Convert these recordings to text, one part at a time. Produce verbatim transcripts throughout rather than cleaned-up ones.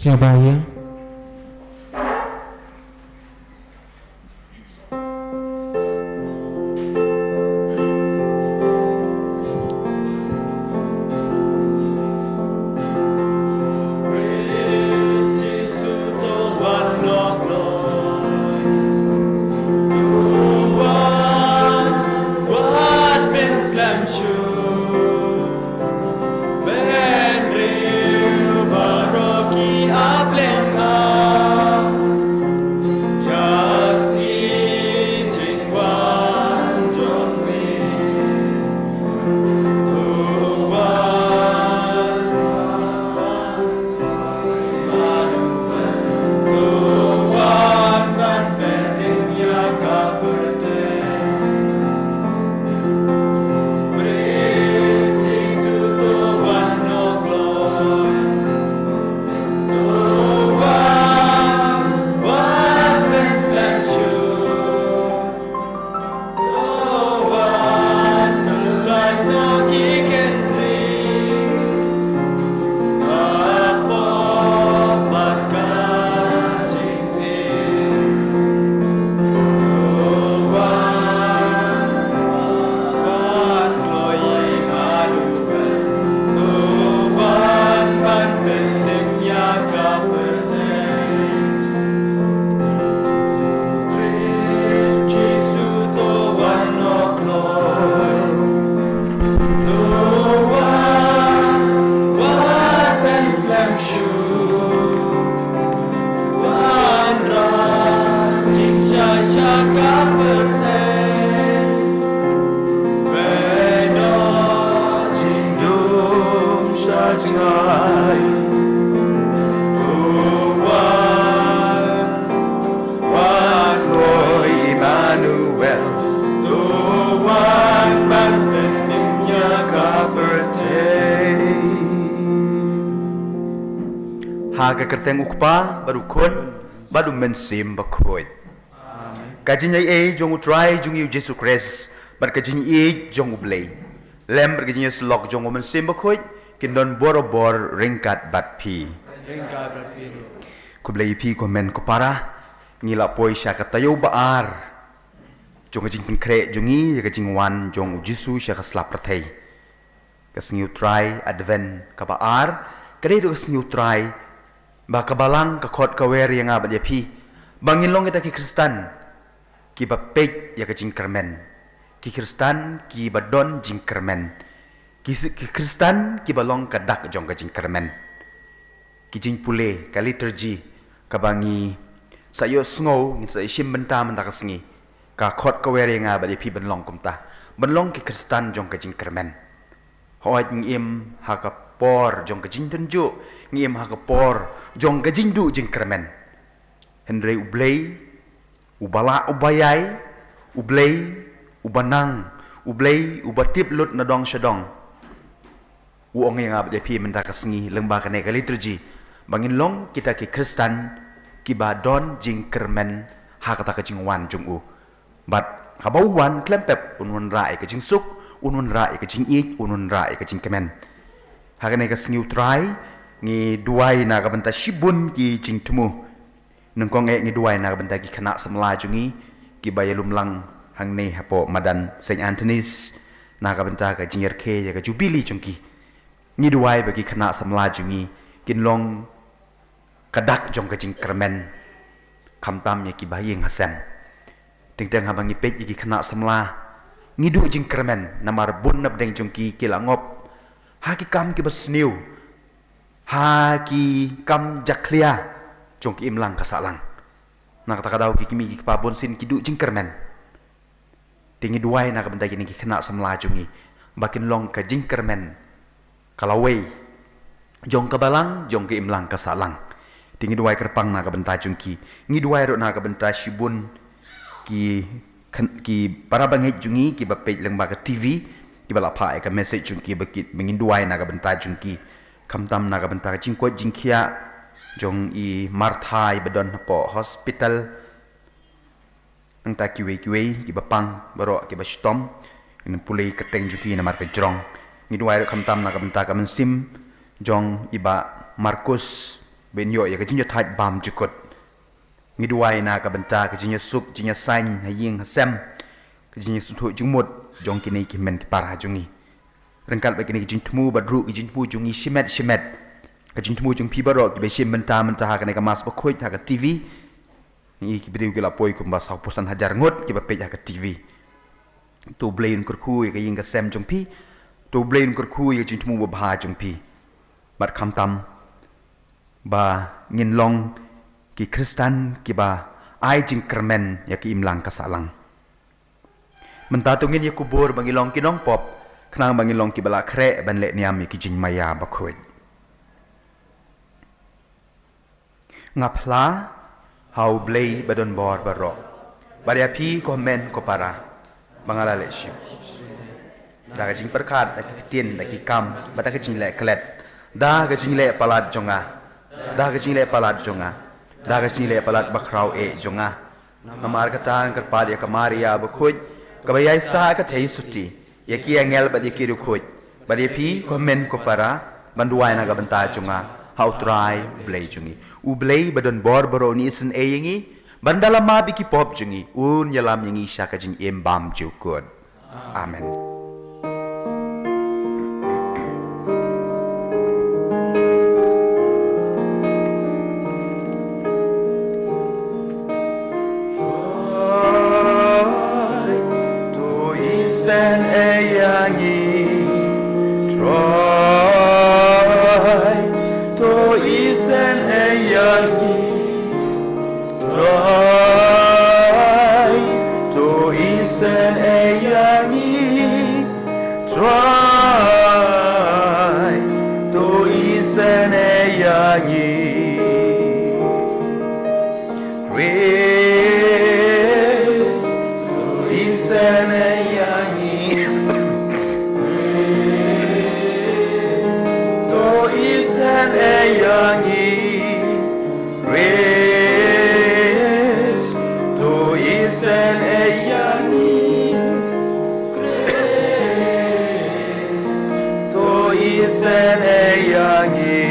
Sngewbha ïa. Ha ka kyrteng U Kpa, bad U Khun, bad U Mynsiem Bakhuid. Ka jingaiei jong U Trai jong ngi U Jisu Khrist, bad ka jingïeit jong U Blei, lem bad ka jingïasyllok jong U Mynsiem Bakhuid, kin don borabor ryngkat bad phi. Ryngkat bad phi. Khublei ïa phi ko hynmen ko para, ngi la poi sha ka taïew ba ar jong ka jingpynkhreh jong ngi ïa ka jingwan jong U Jisu sha ka sla pyrthei. Ka sngi U Trai, Advent kaba ar, ka dei ruh ka sngi U Trai ba ka Balang ka khot ka wer ïa nga bad ïa phi ba ngin long kita ki Khristan kiba peit ïa ka jingkyrmen, ki Khristan kiba don jingkyrmen, ki, ki Khristan kiba long ka dak jong ka jingkyrmen. Ki jingpule, ka liturgy kaba ngi sa ïohsngew, ngin sa ïoh shim bynta mynta ka sngi, ka khot ka wer ïa nga bad ïa phi ban long kumta, ban long ki Khristan jong ka jingkyrmen. Hooid, ngi im ha ka por jong ka jingtynjuh, ngi im ha ka por jong ka jingduh jingkyrmen. Hynrei U Blei, uba lah uba ïai, U Blei uba nang, U Blei uba tip lut na dong sha dong, u ong ïa nga bad ïa phi mynta ka sngi lyngba kane ka liturgy ba ngin long kita ki Khristan kiba don jingkyrmen ha kata ka jingwan jong u. Bad haba u wan khlem pep, un wanrah ïa ka jingsuk, un wanrah ïa ka jingïeit, un wanrah ïa ka jingkmen. Ha kane ka sngi U Trai, ngi duwai na ka bynta shibun ki jingthmu. Nyngkong eh ngi duwai na ka bynta ki khynnah samla jong ngi kiba ïalum lang hangne hapoh madan Saint Anthony's, na ka bynta ka jingïarkhie ïa ka jubili jong ki. Ngi duwai ba ki khynnah samla jong ngi kin long ka dak jong ka jingkyrmen, khamtam ïa kiba ha ïing ha sem. Teng teng haba ngi peit ïa ki khynnah samla, ngi duh jingkyrmen namar bun na pdeng jong ki ki la ngop ha ki kam kiba sniew, ha ki kam jakhlia jong ki imlang ka sahlang. Na kata ka daw ki kmie ki kpa bunsien ki duh jingkyrmen. Te ngi duwai na ka bynta kine ki khynnah samla jong ngi ba kin long ka jingkyrmen ka lawei jong ka Balang, jong ka imlang ka sahlang. Te ngi duwai kyrpang na ka bynta jong ki. Ngi duwai ruh na ka bynta shibun ki khy-, ki para bangeit jong ngi kiba peit lyngba ka T V, kiba la phah ïa ka message jong ki ba ki, ba ngin duwai na ka bynta jong ki. Khamtam na ka bynta ka jingkoit jingkhiah jong i Martha iba don hapoh hospital. Nangta kiwei kiwei kiba pang baroh kiba shitom, ngin pule ïa ka kyrteng jong ki namar ka jrong. Ngi duwai ruh khamtam na ka bynta ka mynsiem jong i Bah Markus, ba in ïoh ïa ka jingïathait bymjukut. Ngi duwai na ka bynta ka jingïasuk jingïasaiñ ha ïing ha sem, ka jingïasngewthuh jingmut jong kine ki hynmen ki para jong ngi. Ryngkat bad kine ki jingthmu bad ruh ki jingthmu jong ngi shimet shimet, ka jingthmu jong phi baroh kiba shim bynta mynta ha kane ka Mass Bakhuid ha ka T V. Ngi ki briew ki la poi kumba saw phew san hajar ngut kiba peit ha ka T V. To U Blei un kyrkhu ïa ka ïing ka sem jong phi. To U Blei un kyrkhu ïa ka jingthmu babha jong phi. Bad khamtam ba ngin long ki Khristan kiba ai jingkyrmen ïa ka imlang ka sahlang. Mynta to ngin ïa kubur ba ngin long ki nongpop, khnang ba ngin long kiba la khreh ban leh niam ïa ki jingmaïa bakhuid. Nga phla ha U Blei ba don bor baroh, bad ïa phi ko hynmen ko para, ba nga la leh shibun da ka jingpyrkhat, da ki ktien, da ki kam, bad da ka jingleh klet, da ka jingleh palat jong nga, da ka jingleh palat jong nga, da ka jingleh palat bakhraw eh jong nga. Namar kata nga kyrpad ïa ka Maria bakhuid, kaba ïaisah ha ka theisotti, ïa ki angel bad ïa ki riewkhuid, bad ïa phi ko hynmen ko para, ban duwai na ka bynta jong nga ha U Trai U Blei jong ngi. U Blei ba don bor baroh un isynei ïa ngi, ban da la map ïa ki pop jong ngi, un ïalam ïa ngi sha ka jingim bymjukut. Amen. Trai, to isynei ïa ngi. Trai, to isynei ïa ngi. Trai, to isynei ïa ngi. Trai, to isynei ïa ngi. Khrist, to isynei ïa ngi. Khrist, to isynei ïa ngi. Isynei ïa ngi.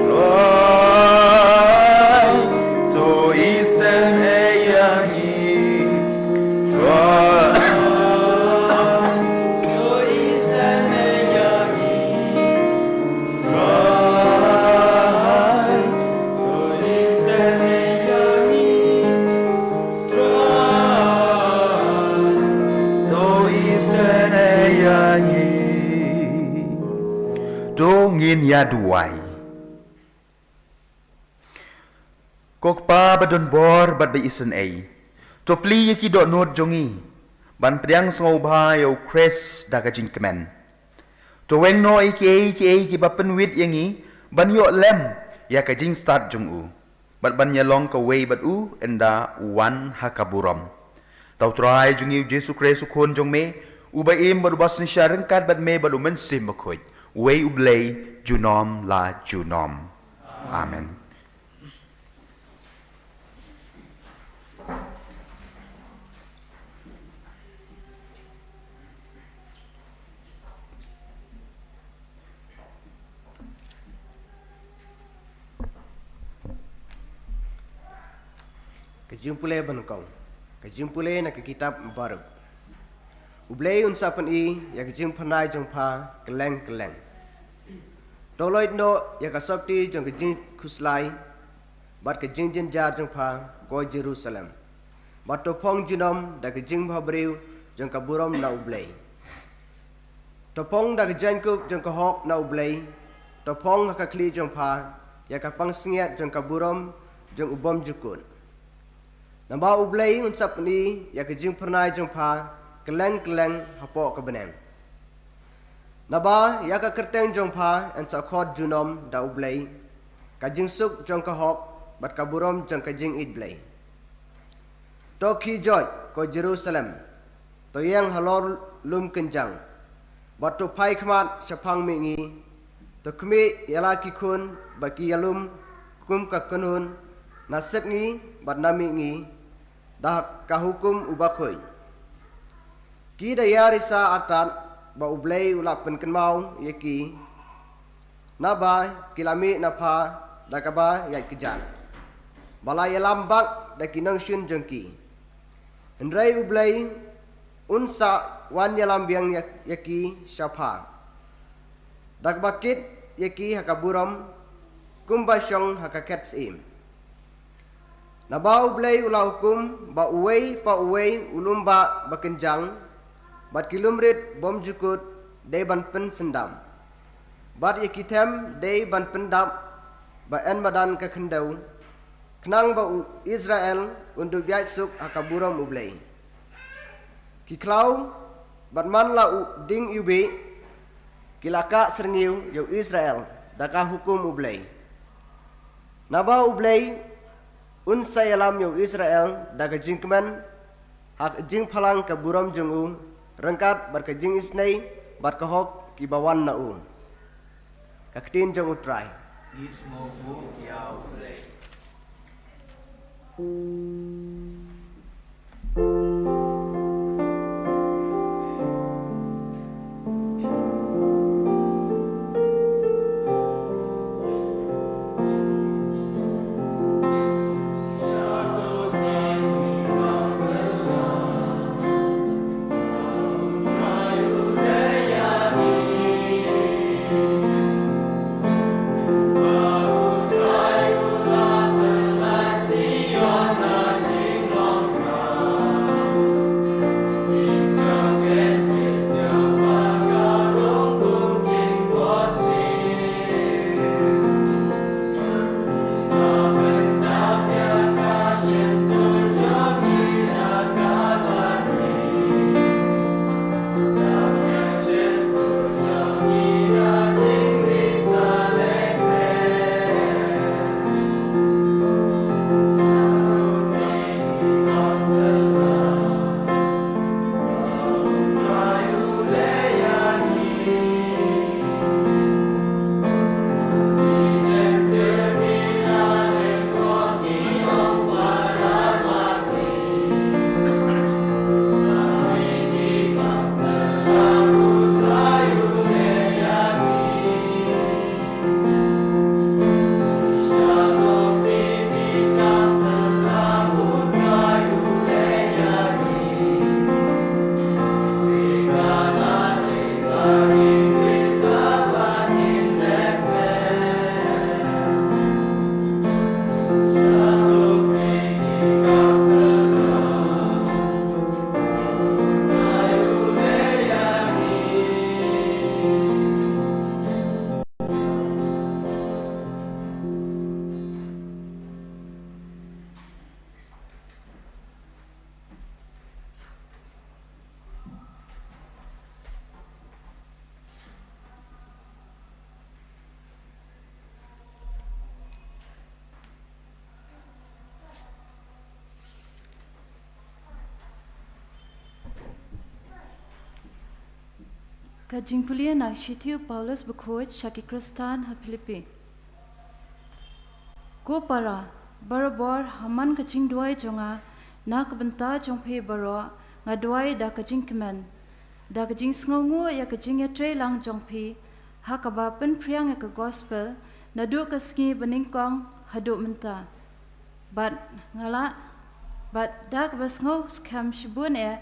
Trai, to isynei ïa ngi. Trai, to isynei ïa ngi. Trai, to isynei ïa ngi. Trai, to isynei ïa ngi. To ngin ïa duwai. Ko Kpa ba don bor bad ba isynei, to plie ïa ki dohnud jong ngi ban pdiang sngewbha ïa u Khrist da ka jingkmen. To weng noh ïa kiei kiei kiba pynwit ïa ngi ban ïoh lem ïa ka jingstad jong u, bad ban ïalong kawei bad u ynda u wan ha ka burom. To u Trai jong ngi u Jisu Khrist u Khun jong me, uba im bad uba synshar ryngkat bad me bad u Mynsiem Bakhuid, uwei u Blei junom la junom. Amen. Ka jingpule ba nyngkong. Ka jingpule na ka kitab Baruk. U Blei un sa pyni ïa ka jingphyrnai jong pha kylleng kylleng. To loit noh ïa ka sopti jong ka jingkhuslai bad ka jingjynjar jong pha, ko Jerusalem. Bad to phong junom da ka jingbhabriew jong ka burom na U Blei. To phong da ka jaiñkup jong ka hok na U Blei. To phong ha ka khlieh jong pha ïa ka pansngiat jong ka burom jong u bymjukut. Naba U Blei un sa pyni ïa ka jingphyrnai jong pha kylleng kylleng hapoh ka bneng. Naba ïa ka kyrteng jong pha yn sa khot junom da U Blei, ka jingsuk jong ka hok bad ka burom jong ka jingïeit Blei. To khie joit, ko Jerusalem, to ïeng halor lum kynjang, bad to phai khmat shaphang mihngi. To khmih ïa la ki khun ba ki ïalum kum ka kynhun na sepngi bad na mihngi, da ka hukum u bakhuid. Ki da ïarisa artat ba U Blei u la pynkynmaw ïa ki, naba ki la mih na pha da kaba ïaid kjat, ba la ïalam bak da ki nongshun jong ki. Hynrei U Blei un sa wan ïalam biang ïa, ïa ki sha pha, da kaba kit ïa ki ha ka burom, kumba shong ha ka khet syiem. Naba U Blei u la hukum ba uwei pa uwei u lum ba, ba kynjang, bad ki lum rit bymjukut dei ban pynsyndam, bad ïa ki them dei ban pyndap ba yn madan ka khyndew, khnang ba u Israel un dup ïaid suk ha ka burom U Blei. Ki khlaw bad man la u ding iwbih, ki la kah syrngiew ïa u Israel da ka hukum U Blei. Naba U Blei un sa ïalam ïa u Israel da ka jingkmen ha ka jingphalang ka burom jong u, ryngkat bad ka jingisynei bad ka hok kiba wan na u. Ka ktien jong U Trai. Ngi sngewbha ïa U Blei. Ka jingpule na ka shithi u Paulus bakhuid sha ki Khristan ha Philippi. Ko para, barabor ha man ka jingduwai jong nga, na ka bynta jong phi baroh, nga duwai da ka jingkmen, da ka jingsngewnguh ïa ka jingïatreilang jong phi, ha kaba pynphriang ïa ka gospel, naduh ka sngi banyngkong haduh mynta. Bad nga la, bad da kaba sngewskhem shibun eh,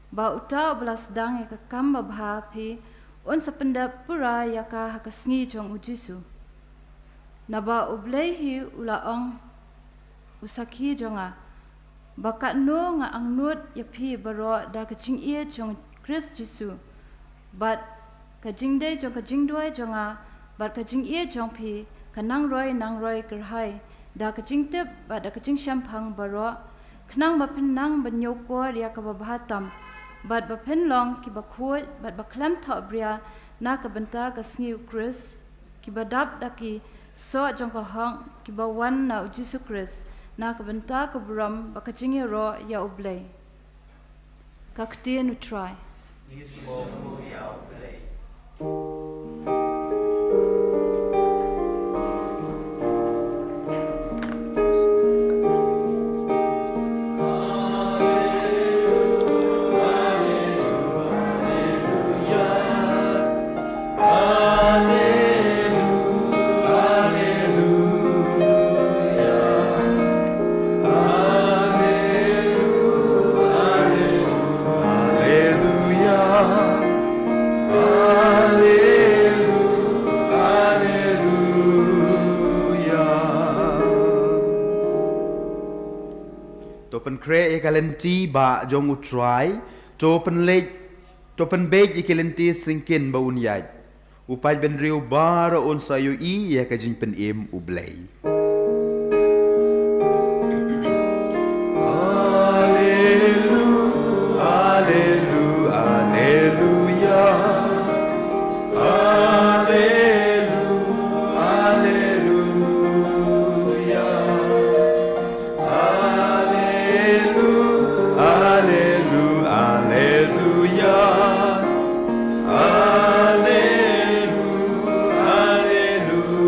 ba uta uba la sdang ïa ka kam babha ha phi, un sa pyndep pura ïa ka ha ka sngi jong u Jisu. Naba U Blei hi u la ong, u sakhi jong nga, ba katno nga angnud ïa phi baroh da ka jingïeit jong Khrist Jisu. Bad ka jingdei jong ka jingduwai jong nga, bad ka jingïeit jong phi, ka nang roi nang roi kyrhai, da ka jingtip, bad da ka jingshemphang baroh, khnang ba phin nang ban ñiewkor ïa kaba bha tam, bad ba phin long kiba khuid, bad ba khlem thohbria, na ka bynta ka sngi u Khrist, kiba dap da ki soh jong ka hok, kiba wan na u Jisu Khrist, na ka bynta ka burom, bad ka jingïaroh ïa U Blei. Ka ktien u Trai. To pynkhreh ïa ka lynti ba jong u Trai, to pynleit, to pynbeit ïa ki lynti syngkien ba un ïaid. U paid bynriew baroh un sa ïohi ïa ka jingpynim U Blei. Alleluia, alleluia, alleluia, alleluia. Allelu-, allelu-, alleluia. Allelu-, alleluia.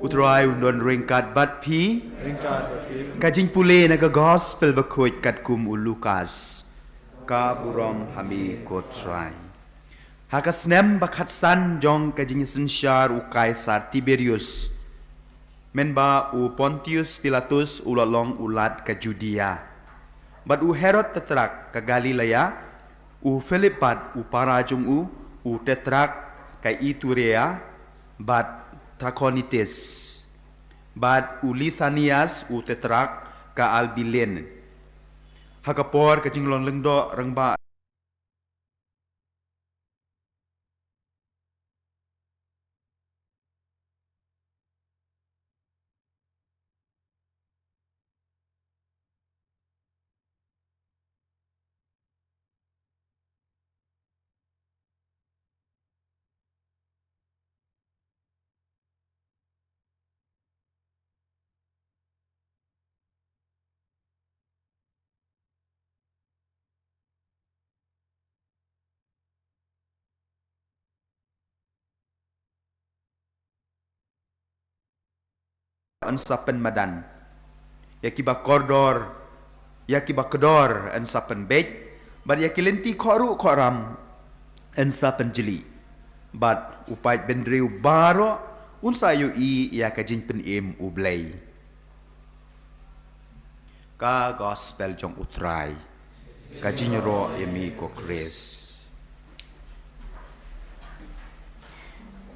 U Trai un don ryngkat bad phi. Ryngkat bad phi. Ka jingpule na ka gospel bakhuid katkum u Lukas. Ka burom ha me ko Trai. Ha ka snem ba khatsan jong ka jingsynshar u Kaisar Tiberius, mynba u Pontius Pilatus u la long u Lat ka Judea, bad u Herod Tetrak ka Galilea, u Philip bad u para jong u, u Tetrak ka Iturea, bad Trakhonitis, bad u Lisanias u Tetrak ka Albilin. Ha ka por ka jinglong lyngdoh rangbah yn sa pynmadan. Ïa kiba kordor, ïa kiba kdor yn sa pynbeit, bad ïa ki lynti khohruh khohram yn sa pynjli. Bad u paid bynriew baroh un sa ïohi ïa ka jingpynim U Blei. Ka gospel jong u Trai. Ka jingïaroh ïa me ko Khrist.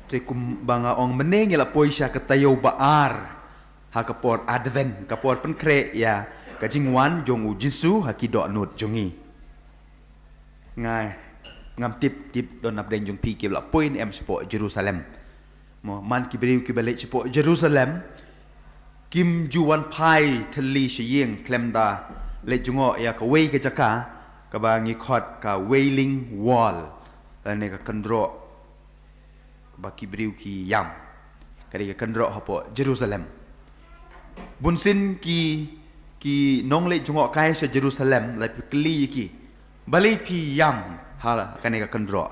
Te kumba nga ong mynne ngi la poi sha ka taïew ba ar ha ka por Advent, ka por pynkhreh ïa ka jingwan jong u Jisu ha ki dohnud jong ngi. Nga, ngam tip, tip don napdeng jong phi ki la poi ne em shapoh Jerusalem. Mo, man ki briew kiba leit shapoh Jerusalem kim ju wan phai thylli sha ïing khlem da leit jngoh ïa kawei ka jaka kaba ngi khot ka Wailing Wall, lane ka kynroh ba ki briew ki ïam. Ka dei ka kynroh hapoh Jerusalem. Bunsien ki, ki nongleit jngoh kai sha Jerusalem la pynkylli ïa ki, Balei phi ïam ha kane ka kynroh?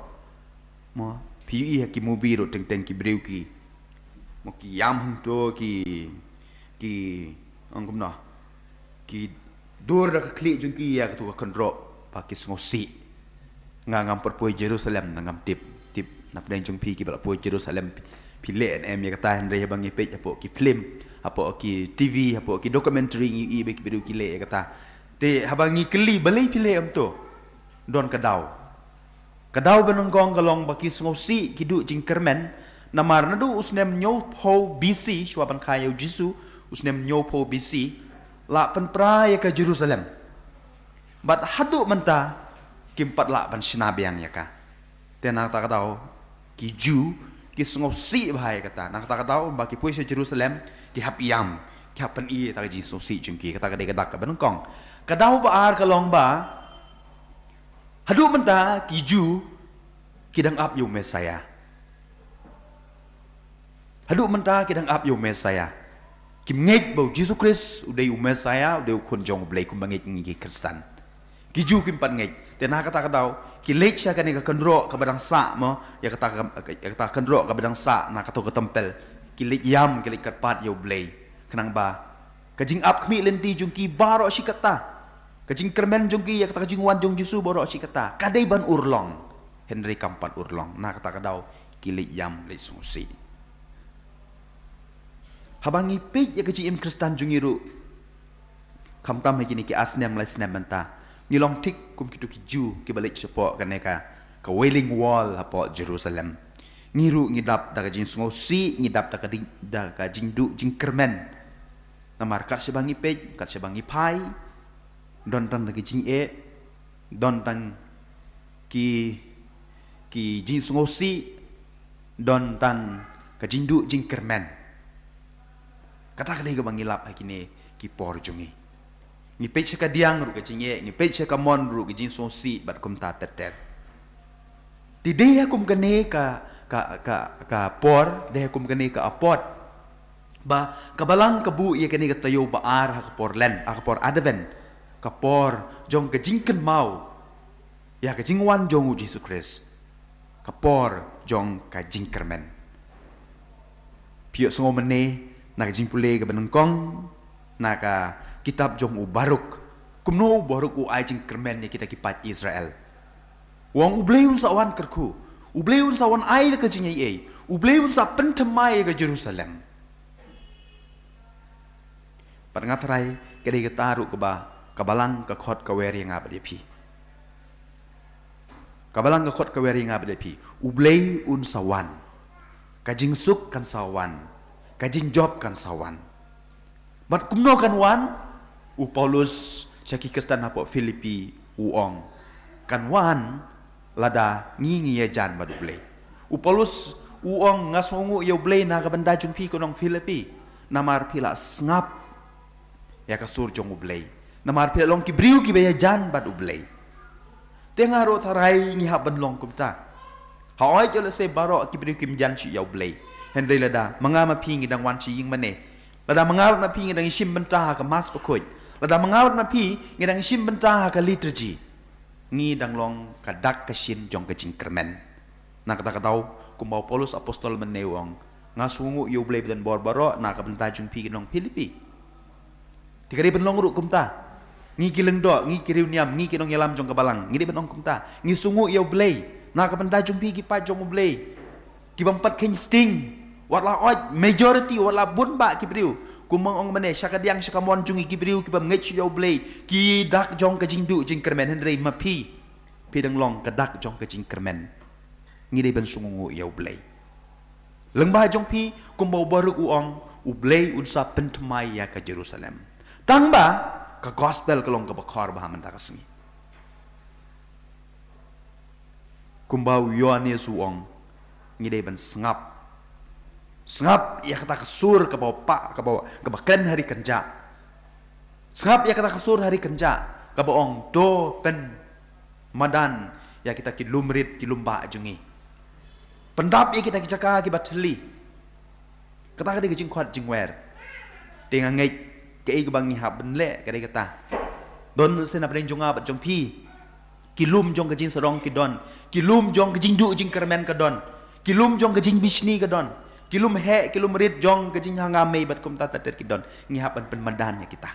Mo, phi ïohi ha ki movie ruh teng teng ki briew ki, mo, ki ïam hangto, ki, ki, ong kumno, ki dur da ka khlieh jong ki ïa kato ka kynroh ba ki sngewsih. Nga ngam pat poi Jerusalem, nga ngam tip. Tip na pdeng jong phi kiba la poi Jerusalem, phi leh ne em ïa kata? Hynrei haba ngi peit hapoh ki film, hapoh ki TV, hapoh ki documentary, ngi ïohi ba ki briew ki leh ïa kata. Te haba ngi kylli balei phi leh ïa kato, don ka daw. Ka daw ba nyngkong ka long ba ki sngewsih, ki duh jingkyrmen. Namar naduh u snem hynñiewphew B C, shuwa ban kha ïa u Jisu, u snem hynñiewphew B C, la pynpra ïa ka Jerusalem. Bad haduh mynta kim pat lah ban shna biang ïa ka. Te na kata ka daw ki Jiw ki sngewsih bha ïa kata. Na kata ka daw ba ki poi sha Jerusalem, ki hap ïam, ki hap pyni ïa kata ka jingsngewsih jong ki. Kata ka dei ka dak kaba nyngkong. Ka daw ba ar ka long ba haduh mynta ki Jiw ki dang ap ïa u Messaïah. Haduh mynta ki dang ap ïa u Messaïah. Kim ngeit ba u Jisu Khrist u dei u Messaïah, u dei u khun jong U Blei, kumba ngeit ngi ki Khristan. Ki Jiw kim pat ngeit. Te na kata ka daw ki leit sha kane ka kynroh kaba dang sah, mo, ïa kata ka, ïa kata ka kynroh kaba dang sah na kato ka templ. Ki leit ïam, ki leit kyrpad ïa U Blei. Khnang ba ka jingap khmih lynti jong ki baroh shi katta, ka jingkyrmen jong ki ïa kata ka jingwan jong u Jisu baroh shi katta, ka dei ban urlong. Hynrei kam pat urlong. Na kata ka daw ki leit ïam, leit sngewsih. Haba ngi peit ïa ka jingim Khristan jong ngi ruh, khamtam ha kine ki ar snem lai snem mynta, ngi long thik kum kito ki Jiw kiba leit shapoh kane ka, ka Wailing Wall hapoh Jerusalem. Ngi ruh ngi dap da ka jingsngewsih, ngi dap da ka ding, da ka jingduh jingkyrmen. Namar kat shaba ngi peit, kat shaba ngi phai, don tang da ka jingeh, don tang ki, ki jingsngewsih, don tang ka jingduh jingkyrmen. Kata ka dei kaba ngi lap ha kine ki por jong ngi. Ngi peit sha ka diang ruh ka jingeh, ngi peit sha ka mon ruh ka jingsngewsih, bad kumta ter ter. Te dei ha kum kane ka, ka, ka, ka por, dei ha kum kane ka apot, ba ka Balang ka buh ïa kane ka taïew ba ar ha ka por Lent, ha ka por Advent, ka por jong ka jingkynmaw ïa ka jingwan jong u Jisu Khrist, ka por jong ka jingkyrmen. Phi ïohsngew mynne na ka jingpule kaba nyngkong na ka kitab jong u Baruk, kumno u Baruk u ai jingkyrmen ïa kita ki paid Israel. U ong U Blei un sa wan kyrkhu, U Blei un sa wan ai da ka jingaiei, U Blei un sa pynthymmai ïa ka Jerusalem. Bad nga tharai ka dei kata ruh kaba ka Balang ka khot ka wer ïa nga bad ïa phi. Ka Balang ka khot ka wer ïa nga bad ïa phi. U Blei un sa wan. Ka jingsuk kan sa wan. Ka jingjop kan sa wan. Bad kumno kan wan? U Paulus sha ki Khristan hapoh Philippi u ong, kan wan lada ngi ngi ïajan bad U Blei. U Paulus u ong, nga sngewnguh ïa U Blei na ka bynta jong phi, ko nong Philippi, namar phi la sngap ïa ka sur jong U Blei, namar phi la long ki briew kiba ïajan bad U Blei. Te nga ruh tharai ngi hap ban long kumta. Hooid, ïoh lehse baroh ki briew kim jan shuh ïa U Blei. Hynrei lada ma nga ma phi ngi dang wan sha ïing mane, lada ma nga ma phi ngi dang shim bynta ha ka Mass Bakhuid, lada ma nga ma phi ngi dang shim bynta ha ka liturgy, ngi dang long ka dak ka shin jong ka jingkyrmen. Na kata ka daw, kumba u Paulus apostol mynne u ong, nga sngewnguh ïa U Blei badonbor baroh na ka bynta jong phi, ki nong Philippi. Te ka dei ban long ruh kumta. Ngi ki lyngdoh, ngi ki riewniam, ngi ki nongïalam jong ka Balang, ngi dei ban ong kumta. Ngi sngewnguh ïa U Blei na ka bynta jong phi, ki paid jong U Blei, ki bym pat kheiñ sting. Wat la hooid majority, wat la bun bah ki briew, kumba nga ong mynne, sha ka diang sha ka mon jong ngi ki briew ki bym ngeit shuh ïa U Blei, ki dak jong ka jingduh jingkyrmen, hynrei ma phi, phi dang long ka dak jong ka jingkyrmen. Ngi dei ban sngewnguh ïa U Blei. Lyngba jong phi, kumba u Baruk u ong, U Blei un sa pynthymmai ïa ka Jerusalem. Tang ba ka gospel ka long kaba khor bha mynta ka sngi. Kumba u Ïoannis u ong, ngi dei ban sngap. Sngap ïa kata ka sur kaba pah, kaba, kaba kren ha ri kynjah. Sngap ïa kata ka sur ha ri kynjah kaba ong, to pynmadan ïa kita ki lum rit ki lum bah jong ngi. Pyndap ïa kita ki jaka kiba thylli. Kata ka dei ka jingkhot jingwer. Te nga ngeit kaei kaba ngi hap ban leh ka dei kata. Don shisha na pdeng jong nga bad jong phi, Ki lum jong ka jingsarong ki don. Ki lum jong ka jingduh jingkyrmen ka don. Ki lum jong ka jingbishni ka don. Ki lum heh, ki lum rit jong ka jingha nga mei bad kumta ter ter ki don. Ngi hap ban pynmadan ïa kita.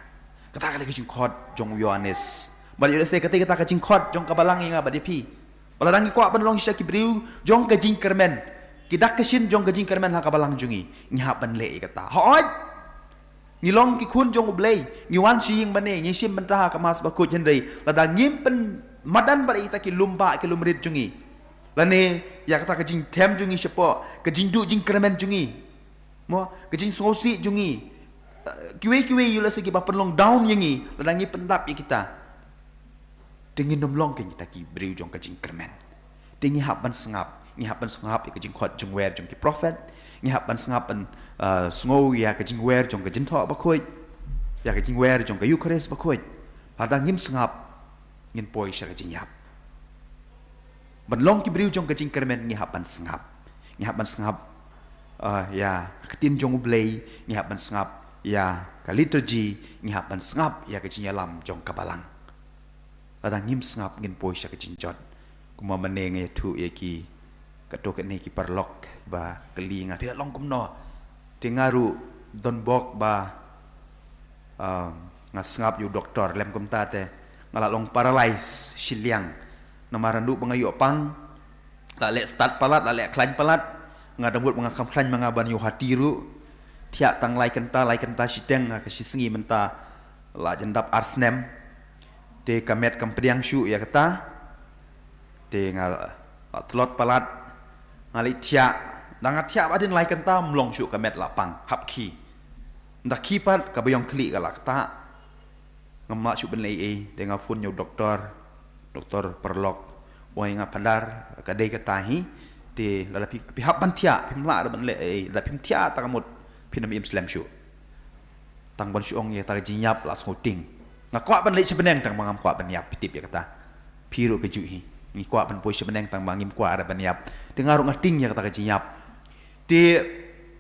Kata ka dei ka jingkhot jong u Ïoannis. Bad ïoh lehse kata, kata ka jingkhot jong ka Balang ïa nga bad ïa phi. Ba lada ngi kwah ban long shisha ki briew jong ka jingkyrmen, ki dak ki shin jong ka jingkyrmen ha ka Balang jong ngi, ngi hap ban leh ïa kata. Hooid, ngi long ki khun jong U Blei, ngi wan sha ïing mane, ngi shim bynta ha ka Mass Bakhuid, hynrei lada ngim pynmadan bad ïa kita ki lum bah, ki lum rit jong ngi, lane ïa kata ka jingthem jong ngi shapoh, ka jingduh jingkyrmen jong ngi, mo, ka jingsngewsih jong ngi, eh, kiwei kiwei ïoh lehse kiba pynlong down ïa ngi, lada ngi pyndap ïa kita, te ngin ym long kein kita ki briew jong ka jingkyrmen. Te ngi hap ban sngap, ngi hap ban sngap ïa ka jingkhot jingwer jong ki prophet, ngi hap ban sngap ban, uh, sngew ïa ka jingwer jong ka Jingthoh Bakhuid, ïa ka jingwer jong ka Eukharist Bakhuid. Lada ngim sngap, ngin poi sha ka jingïap. Ban long ki briew jong ka jingkyrmen ngi hap ban sngap. Ngi hap ban sngap, uh, ïa ka ktien jong U Blei, ngi hap ban sngap ïa ka liturgy, ngi hap ban sngap ïa ka jingïalam jong ka Balang. Lada ngim sngap ngin poi sha ka jingjot. Kumba mynne nga ïathuh ïa ki, katto katne ki paralok ba kylli nga, phi la long kumno? Te nga ruh don bok ba, um, nga sngap ïa u doktor, lem kumta te nga la long paralyze shiliang. Namar naduh ba nga ïoh pang, la leh stad palat, la leh khlaiñ palat. Nga da mut ba nga kham khlaiñ ma nga ban ïoh hati ruh. Thiah tang lai kynta, lai kynta shiteng, ha ka shisngi mynta la jan dap ar snem. Te ka met kam pdiang shuh ïa kata. Te nga la tlot palat. Nga leit thiah. Da nga thiah ba dien lai kynta, ym long shuh, ka met la pang, hap khie. Nda khie pat, ka baïong khlieh ka la ktah. Ngam lah shuh ban leh ei ei, te nga phone ïa u doktor, doktor paralok. U ong ïa nga, Phadar, ka dei kata hi, te lada phi, phi hap ban thiah, phim lah ruh ban leh ei ei, lada phim thiah tang ka mut phin ym im slem shuh. Tang ban shu ong ïa kata ka jingïap la sngewtieng. Nga kwah ban leit sha bneng tang ba ngam kwah ban ïap, phi tip ïa kata. Phi ruh kajuh hi. Ngi kwah ban poi sha bneng tang ba ngim kwah ruh ban ïap. Te nga ruh nga tieng ïa kata ka jingïap. Te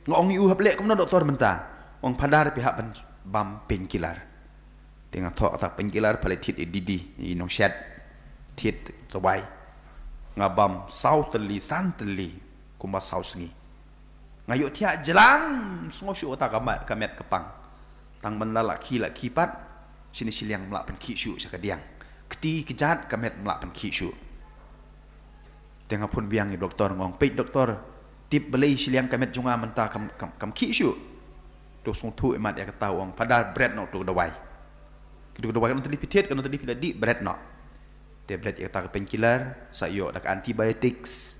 nga ong ïa u, hap leh kumno doktor mynta? U ong, Phadar, phi hap ban bam painkiller. Te nga thoh kata painkiller, pha leit thied ïa i Didi, i nongshet. Thied dawai. Nga bam saw tylli, san tylli, kumba saw sngi. Nga ïoh thiah jlang, sngew shuh kata ka met, ka met ka pang. Tang ban la lah khie, lah khie pat, shini shiliang ym lah pynkhih shuh sha ka diang. Kti kjat, ka met ym lah pynkhih shuh. Te nga phone biang ïa u doktor, nga ong, peit doktor, tip balei shiliang ka met jong nga mynta kam, kam, kam khih shuh. Te u sngewthuh imat ïa kata, u ong, Phadar, bret noh tu ka dawai. Kitu ka dawai, katno tylli phi thied, katno tylli phi la dih, bret noh. Te bret ïa kata ka painkiller, sa ïoh da ka antibiotics,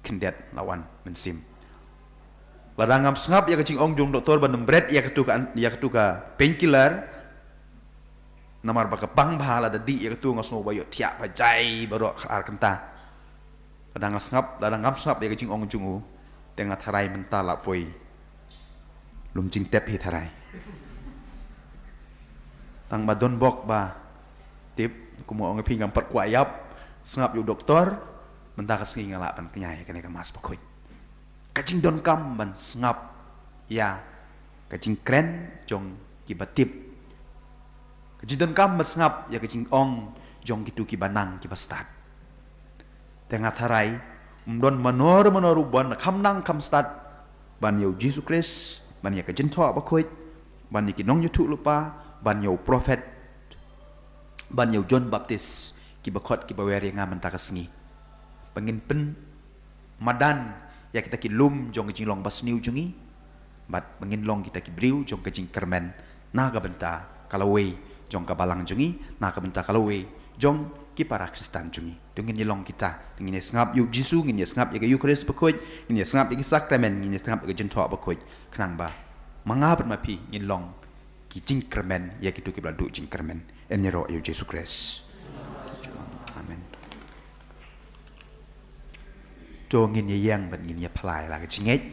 khyndiat la wan mynsiem. Lada ngam sngap ïa ka jingong jong u doktor ban ym bret ïa katu ka an-, ïa katu ka painkiller, namar ba ka pang bha, lada dih ïa katu nga sngew ba ïoh thiah ba jai baroh khatar kynta. Lada nga sngap, lada ngam sngap ïa ka jingong jong u, te nga tharai mynta la poi lum jingtep hi tharai. Tang ba don bok ba tip, kumba ong ïa phi, ngam pat kwah ïap, sngap ïa u doktor, mynta ka sngi nga lah ban kñia ïa kane ka Mass Bakhuid. Ka jingdonkam ban sngap ïa ka jingkren jong kiba tip. Ka jingdonkam ban sngap ïa ka jingong jong kitu kiba nang kiba stad. Te nga tharai, ym don mano re mano ruh ban kham nang kham stad ban ïa u Jisu Khrist, ban ïa ka Jingthoh Bakhuid, ban ïa ki nongïathuhlypa, ban ïa u prophet, ban ïa u John Baptist, kiba khot kiba wer ïa nga mynta ka sngi. Ba ngin pynmadan ïa kita ki lum jong ka jinglong basniew jong ngi, bad ba ngin long kita ki briew jong ka jingkyrmen na ka bynta ka lawei jong ka balang jong ngi, na ka bynta ka lawei jong ki para Khristan jong ngi. To ngin ïa long kita, ngin ïa sngap ïa u Jisu, ngin ïa sngap ïa ka Eukharist Bakhuid, ngin ïa sngap ïa ki sakramen, ngin ïa sngap ïa ka Jingthoh Bakhuid, khnang ba ma nga bad ma phi ngin long ki jingkyrmen ïa kitu kiba la duh jingkyrmen. Yn ïaroh ïa u Jisu Khrist. Amen. To ngin ïa ïeng bad ngin ïa phla ïa la ka jingngeit.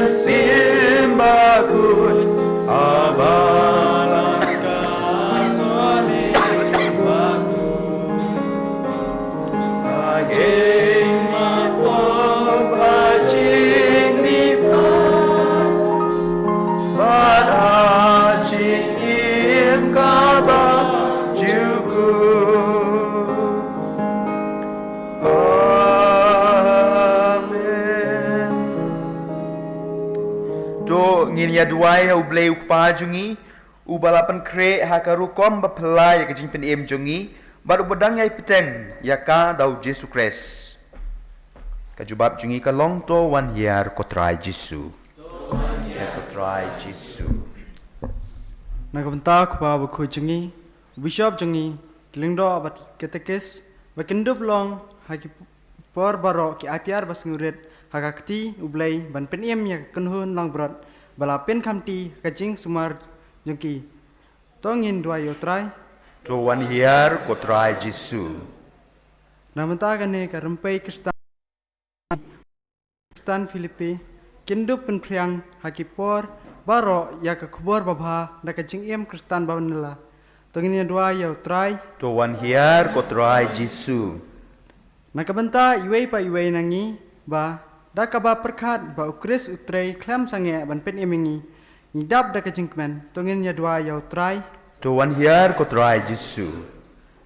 Sim bakhuid, ha balang Katholik bakhuid. Ha jingmihpat, ha jingmihpat, bad ha jingim kaba jukut. Amen. To ngin ïa duwai ha U Blei U Kpa jong ngi, uba la pynkhreh ha ka rukom ba phylla ïa ka jingpynim jong ngi, bad uba dang ïai bteng ïa ka da U Jisu Khrist. Ka jubab jong ngi ka long: To wan hiar ko Trai Jisu. To wan hiar ko Trai Jisu. Na ka bynta U Kpa Bakhuid jong ngi, u Bishop jong ngi, ki lyngdoh bad ki katekis, ba kin dup long ha ki por baroh ki atiar ba sngewrit ha ka kti U Blei ban pynim ïa ka kynhun langbrot ba la pynkham kti ha ka jingsumar jong ki. To ngin duwai ïa U Trai. To wan hiar ko Trai Jisu. Na ka bynta kane ka rympei Khristan, Khristan Philippi, kin dup pynphriang ha ki por baroh ïa ka khubor babha da ka jingim Khristan ba nylla. To ngin ïa duwai ïa U Trai. To wan hiar ko Trai Jisu. Na ka bynta iwei pa iwei na ngi, ba da kaba pyrkhat ba U Khrist U Trei khlem sangeh ban pynim ïa ngi, ngi dap da ka jingkmen, to ngin ïa duwai ïa U Trai. To wan hiar ko Trai Jisu.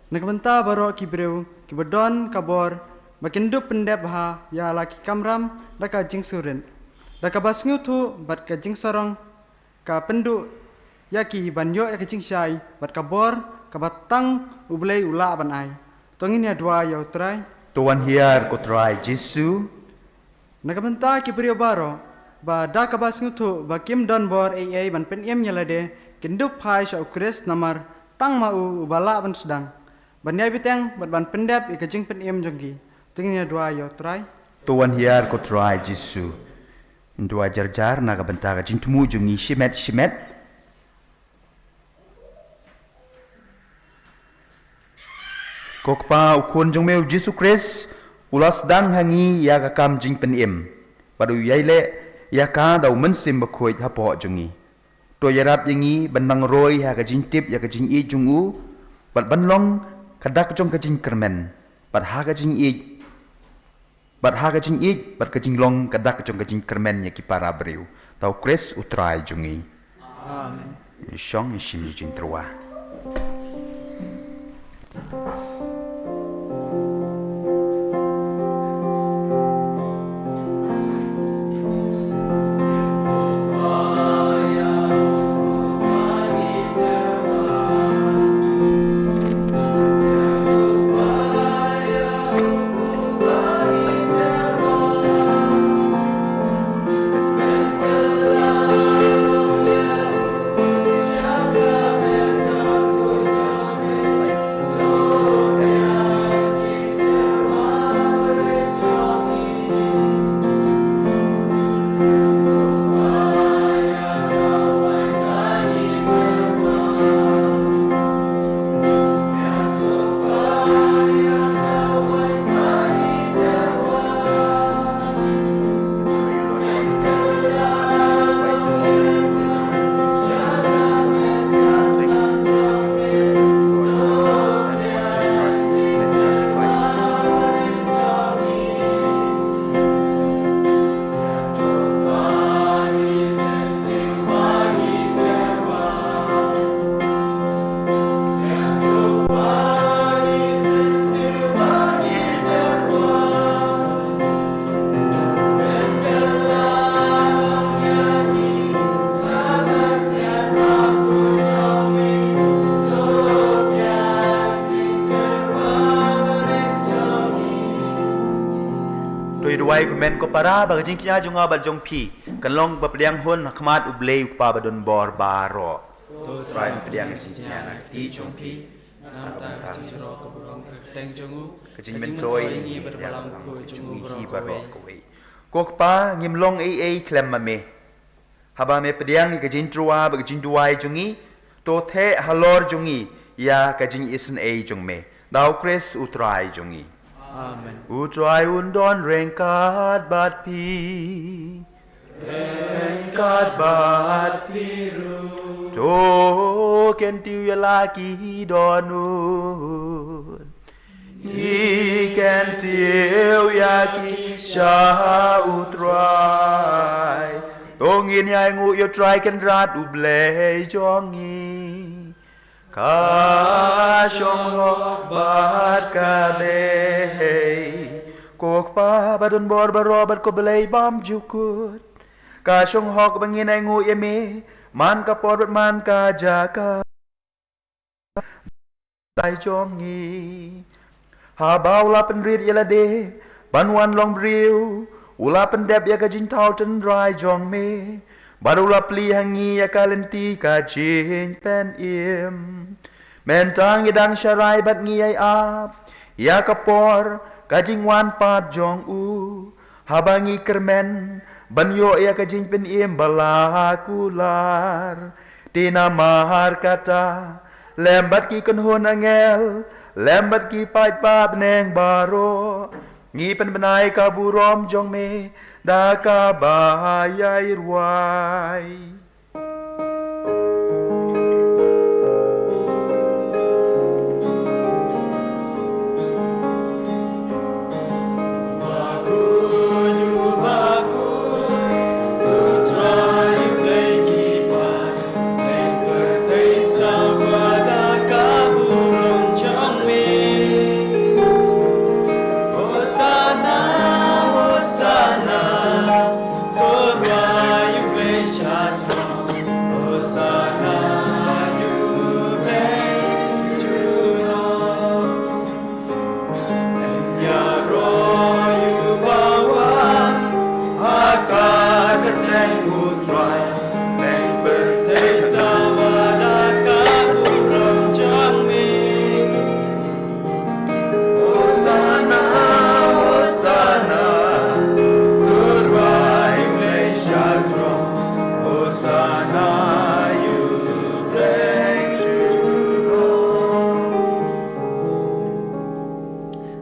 Na ka bynta baroh ki briew kiba don ka bor ba kin dup pyndep bha ïa la ki kamram da ka jingsngewrit, da kaba sngewthuh bad ka jingsarong ka pynduh ïa ki ban ïoh ïa ka jingshai bad ka bor kaba tang U Blei u lah ban ai. To ngin ïa duwai ïa U Trai. To wan hiar ko Trai Jisu. Na ka bynta ki briew baroh ba da kaba sngewthuh ba kim don bor ei ei ban pynim ïa lade, kin dup phai sha U Khrist namar tang ma u uba lah ban sdang ban ïai bteng bad ban pyndep ïa ka jingpynim jong ki. To ngin ïa duwai ïa U Trai. To wan hiar ko Trai Jisu. Duwai jar jar na ka bynta ka jingthmu jong ngi shimet shimet. Ko Kpa, U Khun jong me U Jisu Khrist u la sdang ha ngi ïa ka kam jingpynim, bad u ïai leh ïa ka da U Mynsiem Bakhuid hapoh jong ngi. To ïarap ïa ngi ban nang roi ha ka jingtip ïa ka jingïeit jong u, bad ban long ka dak jong ka jingkyrmen, bad ha ka jingïeit, bad ha ka jingïeit bad ka jinglong ka dak jong ka jingkyrmen ïa ki para briew. Da U Khrist U Trai jong ngi. Amen. Shong, ngi shim ïa ka jingtyrwa. To ïa duwai kumne ko para, ba ka jingkñia jong nga bad jong phi kan long ba pdiang hun ha khmat U Blei U Kpa ba don bor baroh. To Trai, pdiang ka jingkñia na ka kti jong phi, na ka bynta ka jingïaroh ka burom ka kyrteng jong u, ka jingmyntoi ïa ngi bad ka balang jong u baroh kawei. Ko Kpa, ngim long ei ei khlem ma me. Haba me pdiang ïa ka jingtyrwa bad ka jingduwai jong ngi, to theh halor jong ngi ïa ka jingisynei jong me. Da U Khrist U Trai jong ngi. Amen. U Trai un don ryngkat bad phi. bad bad phi ruh. To kyntiew ïa la ki dohnud. Ngi kyntiew ïa ki sha U Trai. To ngin ïa ainguh ïa U Trai Kynrad U Blei jong ngi. Ka shong hok bad ka dei. Ko Kpa ba don bor baroh bad ko Blei bymjukut. Ka shong hok ba ngin ainguh ïa me man ka por bad man ka jaka. Trai jong ngi. Haba u la pynrit ïa lade ban wan long briew, u la pyndep ïa ka jingthaw tynrai jong me, bad u la plie ha ngi ïa ka lynti ka jingpynim. Mynta ngi dang sharai bad ngi ïai ap ïa ka por ka jingwan pat jong u. Haba ngi kyrmen ban ïoh ïa ka jingpynim ba la kular. Te namar kata, lem bad ki kynhun angel, lem bad ki paidbah bneng baroh, ngi pynbna ïa ka burom jong me da kaba ïai rwai.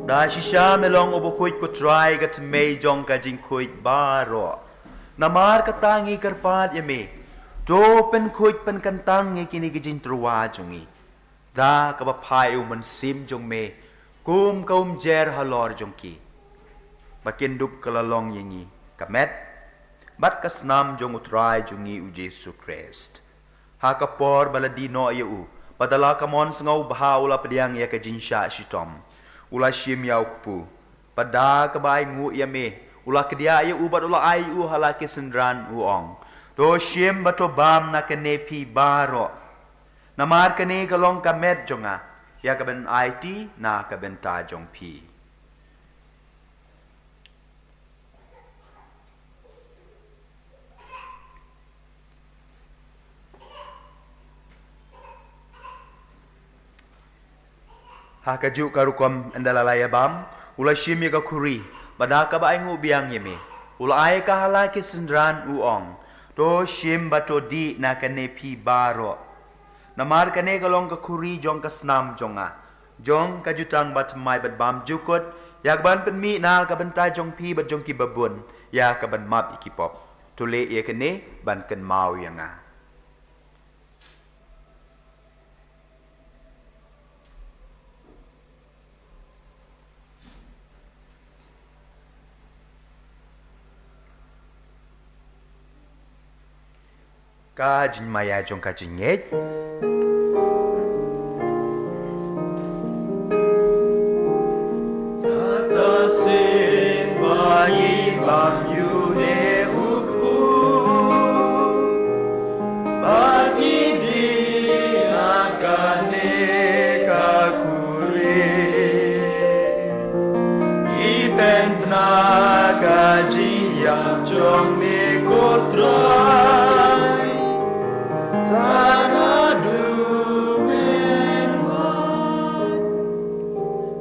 Da shisha me long u bakhuid, ko Trai, ka thymmei jong ka jingkhuid baroh. Namar kata ngi kyrpad ïa me, to pynkhuid pynkyntang ïa kine ki jingtyrwa jong ngi da kaba phah ïa u Mynsiem jong me kum ka umjer halor jong ki, ba kin dup ka la long ïa ngi ka met bad ka snam jong u Trai jong ngi u Jisu Khrist. Ha ka por ba la die noh ïa u, bad da la ka mon sngewbha u la pdiang ïa ka jingshah shitom, u la shim ïa u kpu, bad da kaba ainguh ïa me, u la kdiah ïa u bad u la ai ïa u ha la ki synran, u ong, to shim bad to bam na kane phi baroh. Namar kane ka long ka met jong nga, ïa ka ban aiti na ka bynta jong phi. Ha kajuh ka rukom ynda la ïa bam, u la shim ïa ka khuri, bad da kaba ainguh biang ïa me, u la ai ka ha la ki synran, u ong, to shim bad to dih na kane phi baroh. Namar kane ka long ka khuri jong ka snam jong nga, jong ka jutang bathymmai bad bymjukut, ïa ka ban pynmih na ka bynta jong phi bad jong kiba bun, ïa ka ban map ïa ki pop. To leh ïa kane ban kynmaw ïa nga. Ka jingmaïa jong ka jingngeit. Kata sien ba ngi bam ïa une u kpu, ba ngi dih na kane ka khuri. Ngi pynbna ka jingïap jong me, ko Trai, tad haduh men wan.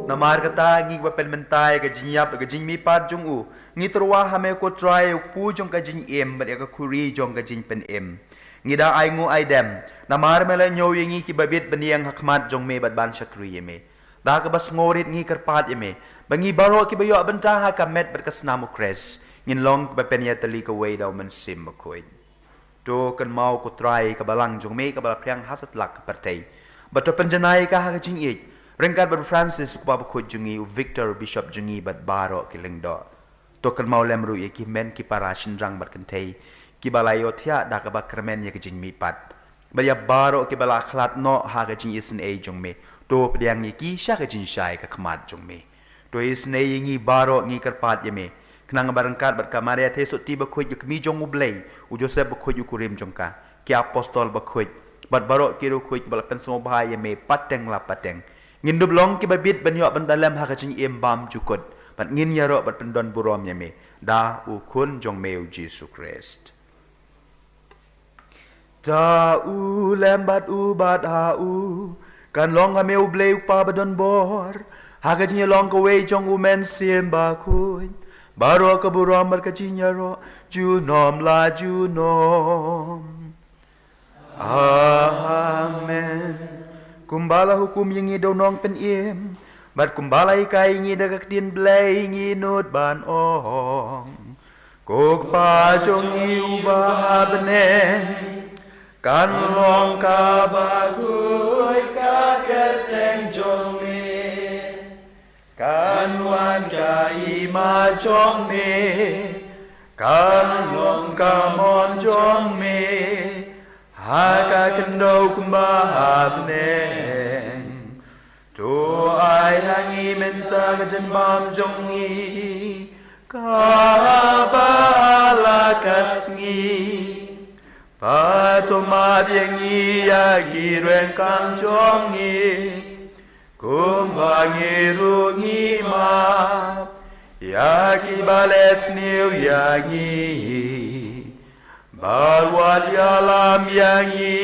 Namar kata ngi ba pynmynta ïa ka jingïap, ka jingmihpat jong u, ngi tyrwa ha me, ko Trai, u kpu jong ka jingim bad ïa ka khuri jong ka jingpynim. Ngi da ainguh aidem, namar me la ñiew ïa ngi kiba bit bniang ha khmat jong me bad ban shakri ïa me. Da kaba sngewrit ngi kyrpad ïa me, ba ngi baroh kiba ïoh bynta ha ka met bad ka snam u Khrist, ngin long kiba pynïatylli kawei da u Mynsiem Bakhuid. To kynmaw ko Trai ka balang jong me kaba la phriang ha satlak ka pyrthei. Bad to pynjanai ka ha ka jingïeit ryngkat bad u Francis u kpa bakhuid jong ngi, u Victor u bishop jong ngi bad baroh ki lyngdoh. To kynmaw lem ruh ïa ki hynmen ki para shynrang bad kynthei kiba la ïohthiah da kaba kyrmen ïa ka jingmihpat. Bad ïa baroh kiba la khlad noh ha ka jingisynei jong me. To pdiang ïa ki sha ka jingshai ka khmat jong me. To isynei ïa ngi baroh ngi kyrpad ïa me. Khnang ba ryngkat bad ka Maria Theisotti bakhuid ka kmie jong U Blei, u Joseph bakhuid u kurim jong ka, ki apostol bakhuid, bad baroh ki riewkhuid ba la pynsngewbha ïa me pateng la pateng, ngin dup long kiba bit ban ïoh ban da lem ha ka jingim bymjukut, bad ngin ïaroh bad pyndon burom ïa me da u Khun jong me u Jisu Khrist. Da u lem bad u bad ha u kan long ha me U Blei U Kpa badonbor, ha ka jingïalong kawei jong U Mynsiem Bakhuid, baroh ka burom bad ka jingïaroh junom la junom. Amen. Kumba la hukum ïa ngi da u Nongpynim, bad kumba la hikai ïa ngi da ka ktien Blei, ngi nud ban ong: Ko Kpa jong ngi uba ha bneng, kan long kaba khuid ka kyrteng jong me. Kan wan ka hima jong me, kan long ka mon jong me ha ka khyndew kumba ha bneng. To ai ha ngi mynta ka jingbam jong ngi kaba la ka sngi. Bad to map ïa ngi ïa ki ryngkang jong ngi, kumba ngi ruh ngi map ïa kiba leh sniew ïa ngi. Bad wat ïalam ïa ngi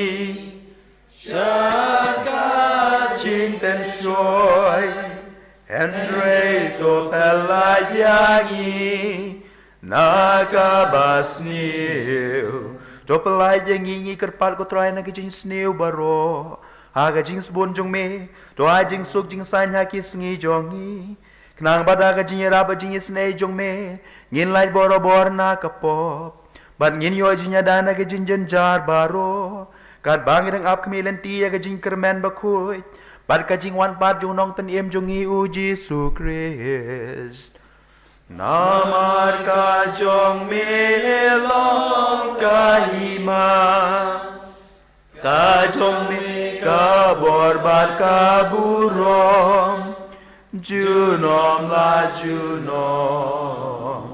sha ka jingpynshoi, hynrei to pynlait ïa ngi na kaba sniew. To pynlait ïa ngi, ngi kyrpad ko Trai, na ka jingsniew baroh, ha ka jingsbun jong me. To ai jingsuk jingsaiñ ha ki sngi jong ngi, khnang ba da ka jingïarap bad jingisynei jong me ngin lait borabor na ka pop, bad ngin ïoh jingïada na ka jingjynjar baroh, katba ngi dang ap khmih lynti ïa ka jingkyrmen bakhuid bad ka jingwan pat jong u Nongpynim jong ngi u Jisu Khrist. Namar ka jong me long ka hima, ka jong me ka bor bad ka burom junom la junom.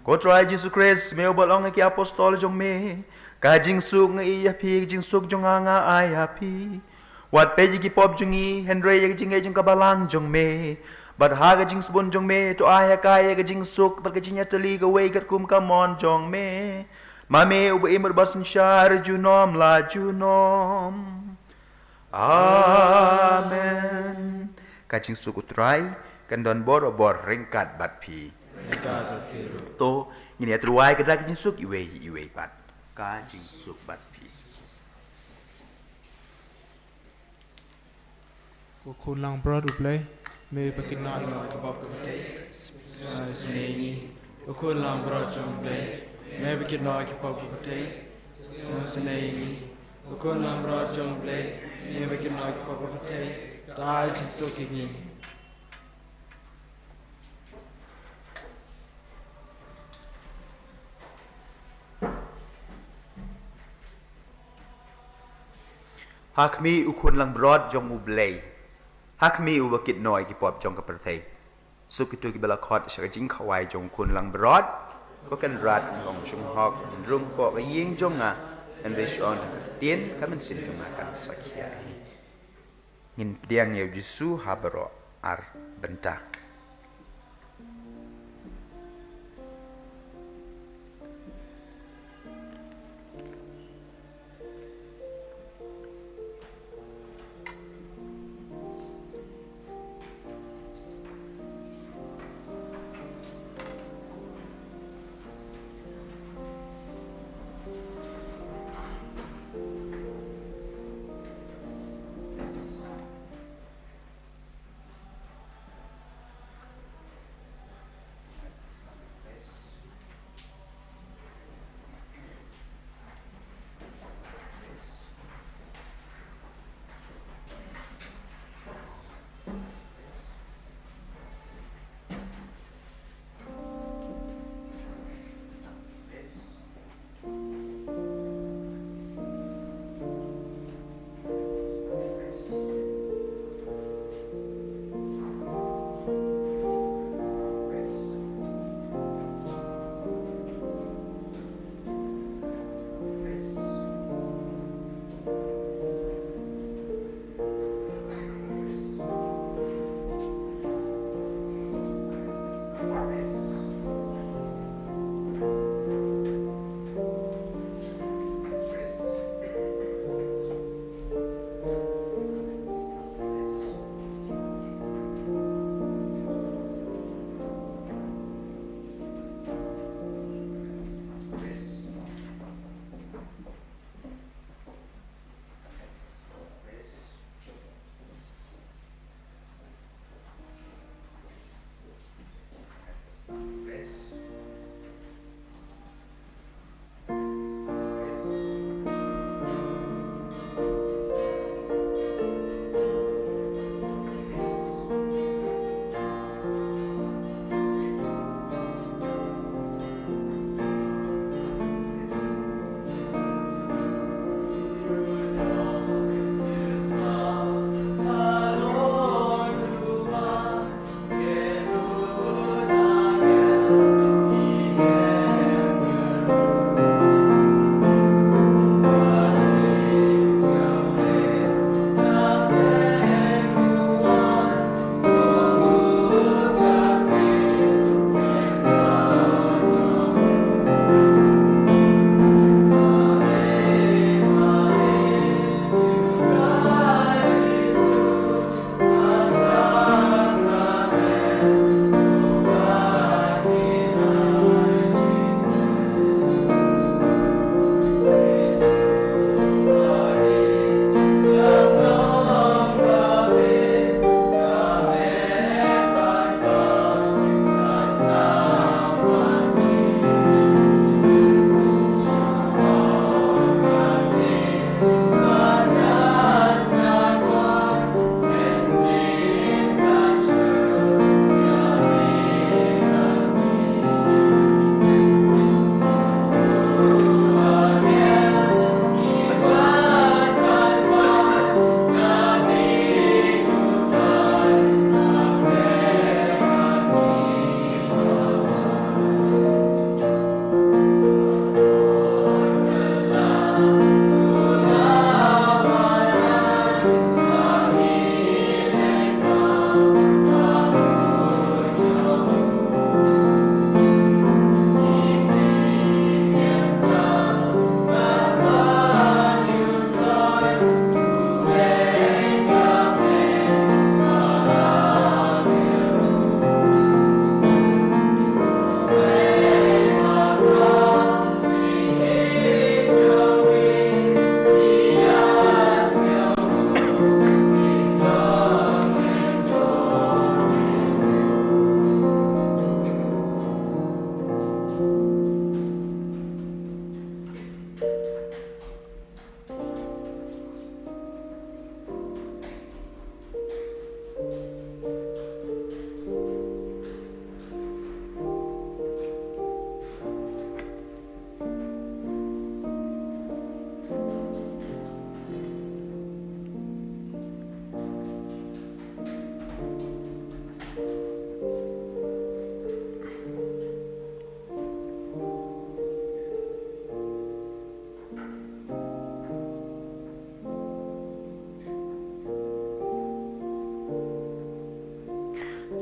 Ko Trai Jisu Khrist, me uba la ong ha ki apostol jong me, ka jingsuk nga ai ïa phi, ka jingsuk jong nga nga ai ha phi. Wat peit ïa ki pop jong ngi, hynrei ïa ka jingngeit jong ka balang jong me. Bad ha ka jingsbun jong me, to ai ha ka ïa ka jingsuk bad ka jingïatylli kawei katkum ka mon jong me, ma me uba im bad uba synshar junom la junom. Amen. Ka jingsuk u Trai kan don borabor ryngkat bad phi. Ryngkat bad phi ruh. To ngin ïa tyrwa ïa ka da ka jingsuk iwei iwei pat. Ka jingsuk bad phi. Ko Khun langbrot U Blei, me ba kynnoh ïa ki pop ka pyrthei, sngewsynei ïa ngi. Ko Khun langbrot jong U Blei, me ba kynnoh ïa ki pop ka pyrthei, sngewsynei ïa ngi. Ko Khun langbrot jong U Blei, me ba kynnoh ïa ki pop ka pyrthei, to ai jingsuk ïa ngi. Ha khmih u Khun langbrot jong U Blei, ha khmih uba kynnoh ïa ki pop jong ka pyrthei. Suk kito kiba la khot sha ka jingkhawai jong u Khun langbrot. Ba kan rat kan long shynghok, kan rung hapoh ka ïing jong nga, hynrei shu ong tang ka ktien, ka mynsiem jong nga kan sa khia hi. Ngin pdiang ïa u Jisu ha baroh ar bynta.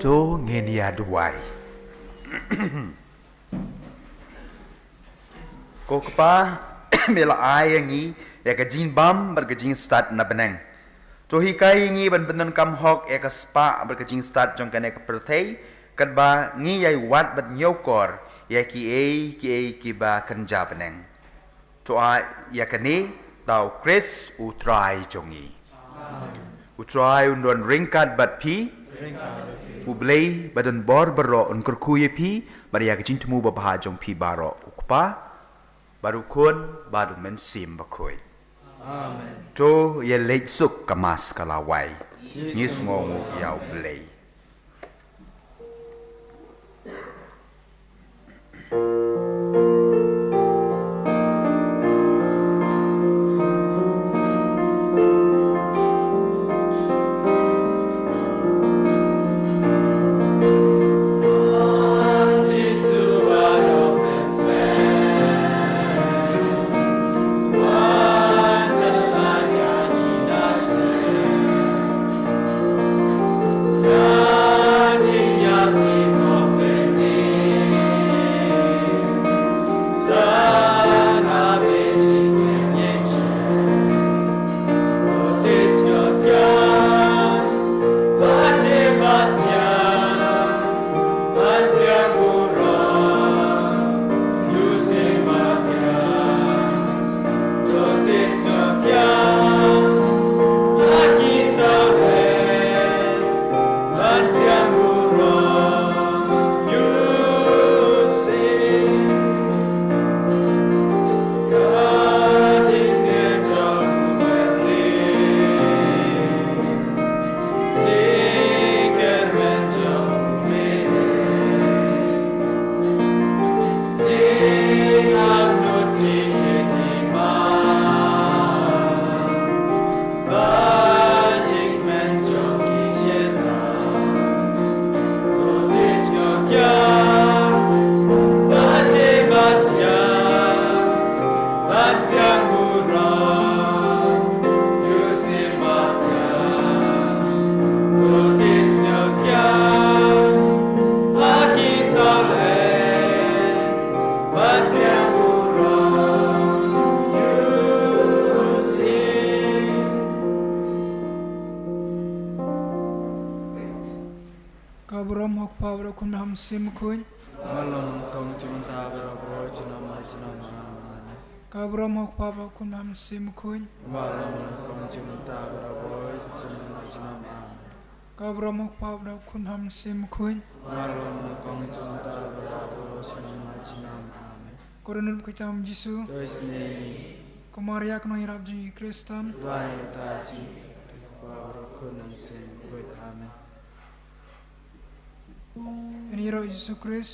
To ngin ïa duwai. Ko Kpa, me la ai ïa ngi ïa ka jingbam bad ka jingstad na bneng. To hikai ïa ngi ban pyndonkam hok ïa ka spah bad ka jingstad jong kane ka pyrthei, katba ngi ïai wad bad ñiewkor ïa kiei kiei kiba kynja bneng. To ai ïa kane da U Khrist U Trai jong ngi. U Trai un don ryngkat bad phi. U Blei ba don bor baroh un kyrkhu ïa phi bad ïa ka jingthmu babha jong phi baroh, U Kpa bad U Khun bad U Mynsiem Bakhuid. Amen. To ïa leit suk, ka Mass ka la wai. Ngi sngewnguh ïa U Blei. Ka burom ha U Kpa bad ha U Khun bad ha U Mynsiem Bakhuid. Bad la long nyngkong, mynta bad barabor, junom junom. Amen. Ka burom ha U Kpa bad ha U Khun bad ha U Mynsiem Bakhuid. Bad la long nyngkong, mynta bad barabor, junom junom. Amen. Ka burom ha U Kpa bad ha U Khun bad ha U Mynsiem Bakhuid. Bad la long nyngkong, mynta bad barabor, junom junom. Amen. Ko Dohnud bad ko Kynjah Jisu. To isynei ïa ngi. Ko Maria ka nongïarap jong ngi ki Khristan. Duwai namar jong ngi. Kpa bad U Khun bad U Mynsiem Bakhuid. Amen. Ïa ngi ïaroh Jisu Khrist.